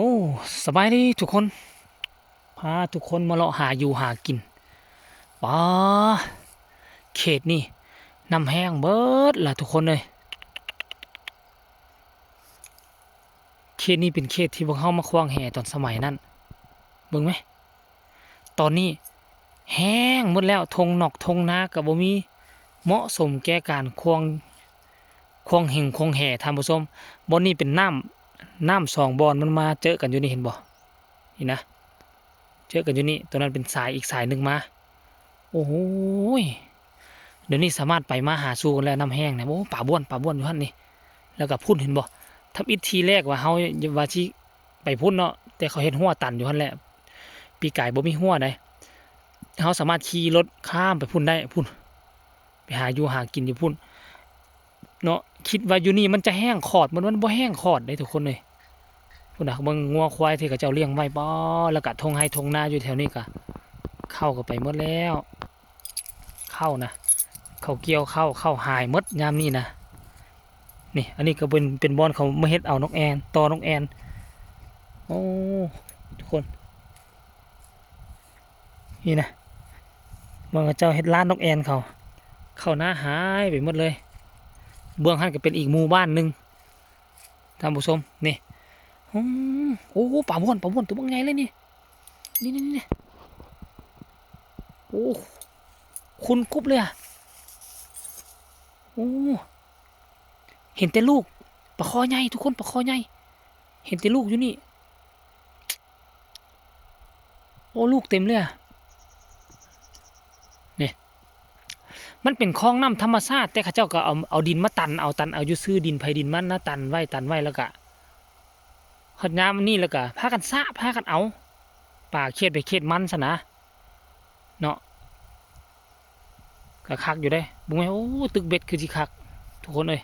ໂອ້ ສະບາຍດີທຸກຄົນ ພາທຸກຄົນມາເລາະຫາຢູ່ຫາກິນ. ປາ ເຂດນີ້ນ້ຳແຫ້ງເບິດລະທຸກຄົນເອີຍ. ເຂດນີ້ເປັນເຂດທີ່ພວກເຮົາມາຂວ້າງແຫຕອນສະໄໝນັ້ນ ເບິ່ງແມ. ຕອນນີ້ແຫ້ງໝົດແລ້ວ, ທົ່ງນອກທົ່ງນາກໍບໍ່ມີ, ເໝາະສົມແກ່ການຂວ້າງ ຂວ້າງເຫງຂວ້າງແຫທ່ານຜູ້ຊົມ. ບ່ອນນີ້ເປັນນ້ຳ ນ້ຳສອງບ່ອນມັນມາເຈີກັນຢູ່ນີ້ ເຫັນບໍ່? ນີ້ນະ ເຈີກັນຢູ່ນີ້, ຕົວນັ້ນເປັນສາຍ ອີກສາຍໜຶ່ງມາ. ໂອ້ໂຫຍ ດຽວນີ້ສາມາດໄປມາຫາສູ່ກັນແລ້ວ, ນ້ຳແຫ້ງນະ. ໂອ້ ປາບ້ວນ ປາບ້ວນຢູ່ຫັ້ນນີ້. ແລ້ວກໍພຸ້ນ ເຫັນບໍ່? ທຳອິດທີແລກວ່າເຮົາວ່າຊິໄປພຸ້ນເນາະ, ແຕ່ເຂົາເຮັດຮົ້ວຕັນຢູ່ຫັ້ນແຫຼະ. ປີກາຍບໍ່ມີຮົ້ວໃດ, ເຮົາສາມາດຂີ່ລົດຂ້າມໄປພຸ້ນໄດ້ ພຸ້ນ ໄປຫາຢູ່ຫາກິນຢູ່ພຸ້ນເນາະ. ຄິດວ່າຢູ່ນີ້ມັນຈະແຫ້ງຂອດ, ມັນ ມັນບໍ່ແຫ້ງຂອດເດ້ທຸກຄົນເອີຍ. ພຸ້ນນະ ເບິ່ງງົວຄວາຍທີ່ເຂົາເຈົ້າລ້ຽງໄວ້ ປາ ແລ້ວກະທົ່ງໄຮ່ທົ່ງນາຢູ່ແຖວນີ້ກະ ເຂົ້າກໍໄປໝົດແລ້ວ. ເຂົ້ານະ ເຂົາກ່ຽວເຂົ້າ ເຂົ້າຫາຍໝົດຍາມນີ້ນະ. ນີ້ ອັນນີ້ກໍເປັນ ເປັນບ່ອນເຂົາມາເຮັດເອົານົກແອ່ນ ຕໍ່ນົກແອ່ນ. ໂອ້ ທຸກຄົນ ນີ້ນະ ເບິ່ງເຂົາເຈົ້າເຮັດລ້ານນົກແອ່ນເຂົາ, ເຂົ້ານາຫາຍໄປໝົດເລີຍ. ເບື້ອງຫັ້ນກໍເປັນອີກໝູ່ບ້ານໜຶ່ງ ທ່ານຜູ້ຊົມ. ນີ້ ອືມ ໂອ້ ປາບ້ວນ ປາບ້ວນຕົວບັກໃຫຍ່ເລີຍນີ້. ນີ້ ນີ້ ນີ້ ໂອ້ ຂຸນກຸບເລີຍອະ. ໂອ້ ເຫັນແຕ່ລູກ ປາຄໍໃຫຍ່ທຸກຄົນ ປາຄໍໃຫຍ່. ເຫັນແຕ່ລູກຢູ່ນີ້. ໂອ້ ລູກເຕັມເລີຍອະ. ນີ້ ມັນເປັນຄອງນ້ຳທຳມະຊາດ, ແຕ່ເຂົາເຈົ້າກໍເອົາ ເອົາດິນມາຕັນເອົາ ຕັນເອົາຢູ່ຊື່ ດິນໃຜດິນມັນນະ, ຕັນໄວ້ ຕັນໄວ້ ແລ້ວກະຮອດຍາມນີ້ ແລ້ວກະພາກັນຊະ ພາກັນເອົາປາເຂດໃຜເຂດມັນຊັ້ນນະເນາະ. ກໍຄັກຢູ່ເດ້ ເບິ່ງແມ. ໂອ້ ຕຶກເບັດຄືຊິຄັກທຸກຄົນເອີຍ.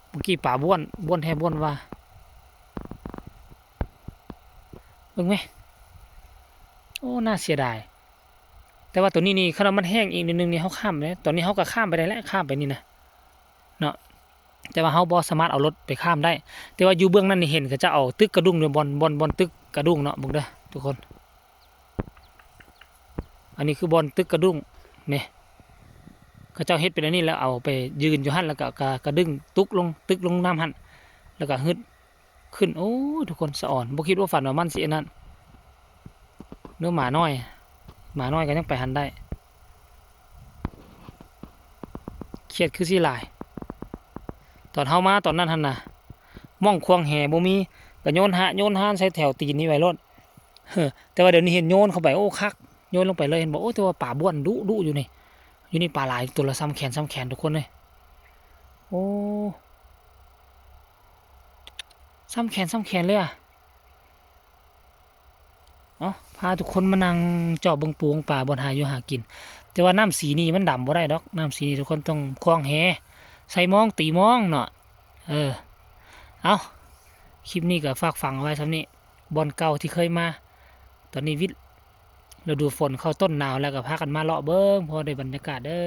ເມື່ອກີ້ປາບ້ວນ ບ້ວນແທ້ບ້ວນວ່າ ເບິ່ງແມ. ໂອ້ ໜ້າເສຍດາຍ. ແຕ່ວ່າຕົວນີ້ນີ້ ຄັນວ່າມັນແຫ້ງອີກໜ້ອຍໜຶ່ງນີ້ ເຮົາຂ້າມໄດ້. ຕອນນີ້ເຮົາກໍຂ້າມໄປໄດ້ແຫຼະ ຂ້າມໄປນີ້ນະເນາະ, ແຕ່ວ່າເຮົາບໍ່ສາມາດເອົາລົດໄປຂ້າມໄດ້. ແຕ່ວ່າຢູ່ເບື້ອງນັ້ນນີ້ ເຫັນເຂົາເຈົ້າເອົາຕຶກກະດຸ້ງຢູ່ ບ່ອນ ບ່ອນ ບ່ອນຕຶກກະດຸ້ງເນາະ. ເບິ່ງເດີທຸກຄົນ ອັນນີ້ຄືບ່ອນຕຶກກະດຸ້ງນີ້, ເຂົາເຈົ້າເຮັດເປັນອັນນີ້ ແລ້ວເອົາໄປຢືນຢູ່ຫັ້ນ ແລ້ວກໍ ກະ ກະດຶງຕຸກລົງ ຕຶກລົງນ້ຳຫັ້ນ ແລ້ວກໍຮຶດ ຂຶ້ນ. ໂອ້ຍ ທຸກຄົນ ສະອອນ ບໍ່ຄິດບໍ່ຝັນວ່າມັນຊິອັນນັ້ນ. ເນື້ອໝານ້ອຍ ໝານ້ອຍກໍຍັງໄປຫັ້ນໄດ້. ຂຽດຄືຊິຫຼາຍ. ຕອນເຮົາມາຕອນນັ້ນຫັ້ນນະ ໝ່ອງຂວ້າງແຫບໍ່ມີ, ກໍໂຍນຫະໂຍນຮານໃສ່ແຖວຕີນນີ້ໄວ້ໂລດ. ແຕ່ວ່າດຽວນີ້ເຫັນໂຍນເຂົ້າໄປ ໂອ້ ຄັກ ໂຍນລົງໄປເລີຍ ເຫັນບໍ່? ໂອ້ ແຕ່ວ່າປາບ້ວນດຸໆຢູ່ນີ້ ຢູ່ນີ້ປາຫຼາຍ ຕົວລະສ່ຳແຂນສ່ຳແຂນ ທຸກຄົນເອີຍ. ໂອ້ ສ່ຳແຂນສ່ຳແຂນເລີຍອະ. ເອົາ ພາທຸກຄົນມານັ່ງເຈາະເບິ່ງປູເບິ່ງປາ ບ່ອນຫາຢູ່ຫາກິນ. ແຕ່ວ່ານ້ຳສີນີ້ມັນດຳບໍ່ໄດ້ດອກ, ນ້ຳສີນີ້ທຸກຄົນຕ້ອງຄວ້າງແຫ ໃສ່ມອງ ຕີມອງເນາະ. ເອີ ເອົາ ຄລິບນີ້ກໍຝາກຝັງເອົາໄວ້ສ່ຳນີ້. ບ່ອນເກົ່າທີ່ເຄີຍມາ, ຕອນນີ້ວິດ ລະດູຝົນເຂົ້າຕົ້ນໜາວແລ້ວ ກໍພາກັນມາເລາະເບິ່ງ ພໍໄດ້ບັນຍາກາດເດີ.